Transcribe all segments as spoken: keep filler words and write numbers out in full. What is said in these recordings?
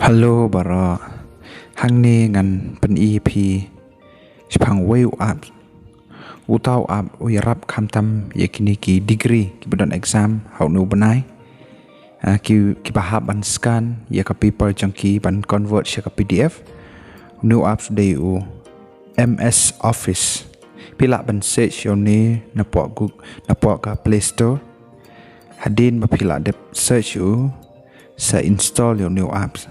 Hello baroh. Hangne ngan pyni phi shaphang uwei u app. Uta u app u ïarap khamtam ïa kine ki degree kiba don exam ha une u bnai. Ah, ki, kiba hap ban scan ïa ka paper jong ki ban convert sha ka P D F. Une u app u dei u M S Office. Phi lah ban search ïa une napoh Google, napoh ka Play Store. Hadien ba phi lah dep search u, sa install ïa une u apps.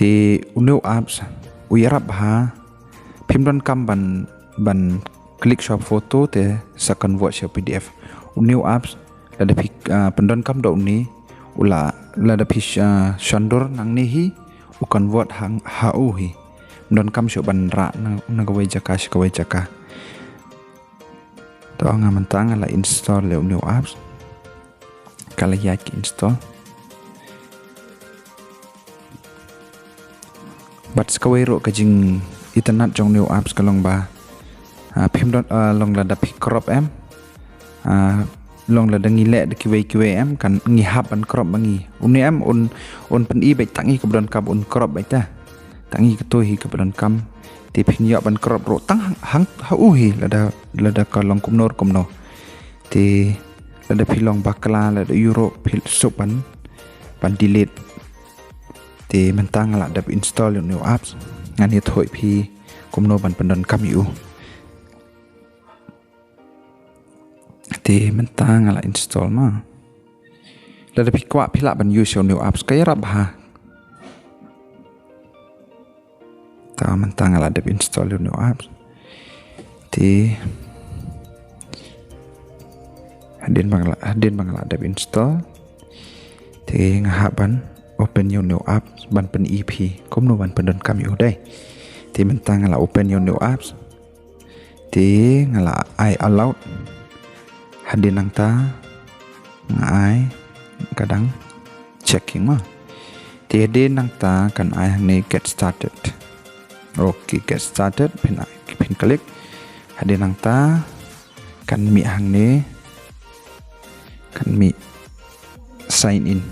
Te une u apps u ïarap bha, phim donkam ban, ban click shuwa photo te sa convert sha P D F. Une u apps lada phi, ah, pyndonkam da une, u la, lada phi, ah, shon dur nangne hi, u convert hang ha u hi. Phim donkam shuh ban rah na, na kawei jaka sha kawei jaka. To nga mynta nga la install ïa une u apps. Ka la ïaid ki install. Bad sa kawei ruh ka jingitynnad jong une u apps ka long ba, ah, phim don, ah, long lada phi crop em. Ah, long lada ngi leh da kiwei kiwei em, kan ngi hap ban crop ma ngi. Une em un, un pyni beit tang ïa kaba donkam un crop beit ta. Tang ïa kato hi kaba donkam. Te phin ïoh ban crop ruh tang hang, hang ha u hi lada, lada ka long kumno kumno. Te lada phi long bakla lada ïoh ruh phi suk ban, ban delete. Te mynta nga la dep install ïa une u apps. Ngan ïathuh ïa phi kumno ban pyndonkam ïa u. Te mynta nga la install ma. Lada phi kwah phi lah ban use ïa une u apps ka ïarap bha. Ta mynta nga la dep install ïa une u apps. Te hadien ba nga la, hadien ba nga la dep install. Te nga hap ban open ïa une u apps ban pyni ïa phi kumno ban pyndonkam ïa u dei. Te mynta nga la open ïa une u apps. Te nga la ai allowed. Hadien nangta nga ai ka dang checking ma. Te hadien nangta kan ai hangne get started. Okay, get started, phin ai, phin click. Hadien nangta kan mih hangne, kan mih sign in.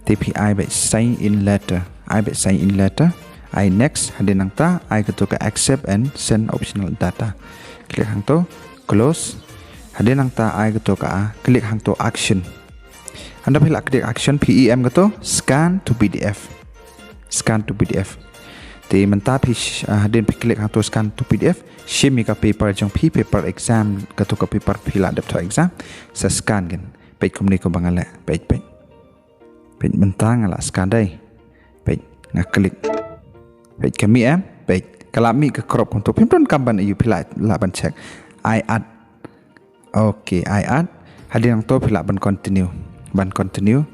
Te phi ai beit sign in later. Ai beit sign in later. Ai next, hadien nangta ai kato ka accept and send optional data. Click hangto, close. Hadien nangta ai kato ka, ah, click hangto action. Ynda phi la click action phi ïohi em kato scan to P D F. Scan to P D F. Te mynta phi, ah, hadien phi click hangto scan to P D F. Shim ïa ka paper jong phi, paper exam, kato ka paper phi la dep thoh exam. Sa scan kan. Peit kumne kumba nga leh. Peit, peit. Peit mynta nga la scan dei. Peit nga click. Peit ka mih em. Peit ka la mih ka crop kumto. Phim donkam ban ïoh phi lah, lah ban check. Ai add. Okay, ai add. Hadien nangto phi lah ban continue. Ban continue.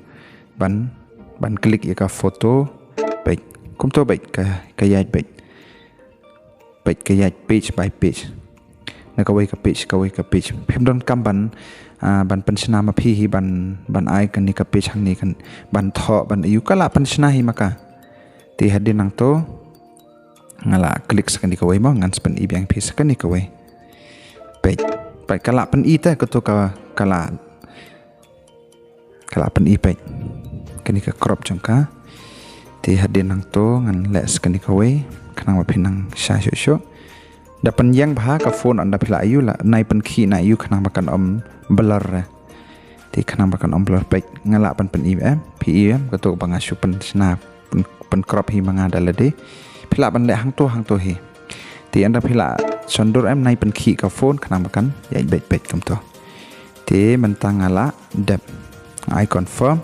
Ban, ban click ïa ka photo. Peit. Kumto peit ka, ka ïaid peit. Peit ka ïaid page by page. Na kawei ka page, kawei ka page. Phim donkam ban, ah, ban pynshna ma phi hi ban, ban ai kane ka page hangne kan ban thoh ban ïoh ka la pynshna hi ma ka. Te hadien nangto nga la click sa kane kawei mo, ngan sa pyni biang phi sa kane kawei. Peit, peit ka la pyni te kato ka, ka la, ka la pyni peit. Kane ka crop jong ka. Te hadien nangto ngan leh sa kane kawei khnang ba phin nang shai shuh shuh. Da pynïeng bha ka phone ynda phi la ïoh la nai pynkhih na ïoh khnang ba kan ym blur. Te khnang ba kan ym blur peit nga la pyn pyni em phi em kato ba nga shu pynshna pyn, pyn crop hi ma nga da lade. Phi lah ban leh hangto hangto hi. Te ynda phi la shon dur em nai pynkhih ka phone khnang ba kan ïaid beit peit kumto. Te mynta nga la dep. Ai confirm.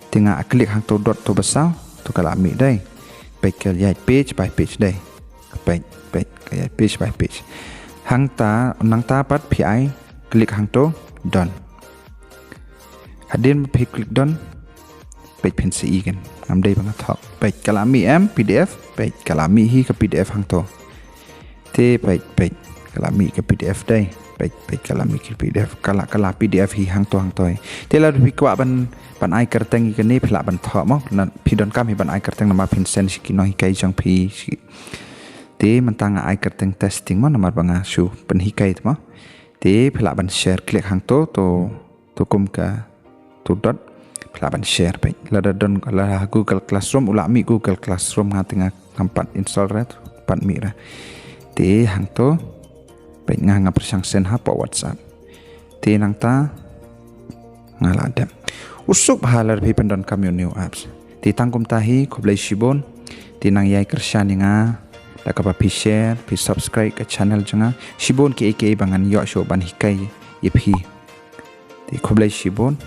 Te nga click hangto dot to ba saw. To ka la mih dei. Peit ka ïaid page by page dei. Peit, peit ka ïaid page by page. Hangta, nangta pat phi ai click hangto done. Hadien ba phi click done. Peit phin sa ïohi kan. Ngam dei ba nga thoh. Peit ka la mih em P D F. Peit ka la mih hi ka P D F hangto. Te peit, peit ka la mih ka P D F dei. Peit, peit ka la mih ka P D F. Ka la, ka la P D F hi hangto hangto hi. Te lada phi kwah ban, ban ai kyrteng ïa kane phi lah ban thoh mo. Na phi donkam hi ban ai kyrteng namar phin send sha ki nonghikai jong phi shi. Te mynta nga ai kyrteng testing mo namar ba nga shu pynhikai te mo. Te phi lah ban share click hangto to, to kum ka to dot. Phi lah ban share peit. Lada don la Google Classroom, u la mih Google Classroom, nga te nga ngam pat install re, pat mih re. Te hangto peit nga, nga pyrshang send hapoh WhatsApp. Te nangta nga la dep. U suk bha lada phi pyndonkam ïa u new apps. Te tang kumta hi, khublei shibun. Te nang ïai kyrshan ïa nga da kaba phi share, phi subscribe ka channel jong nga. Shibun kiei kiei ba ngan ïoh shuh ban hikai ïa phi. Te khublei shibun.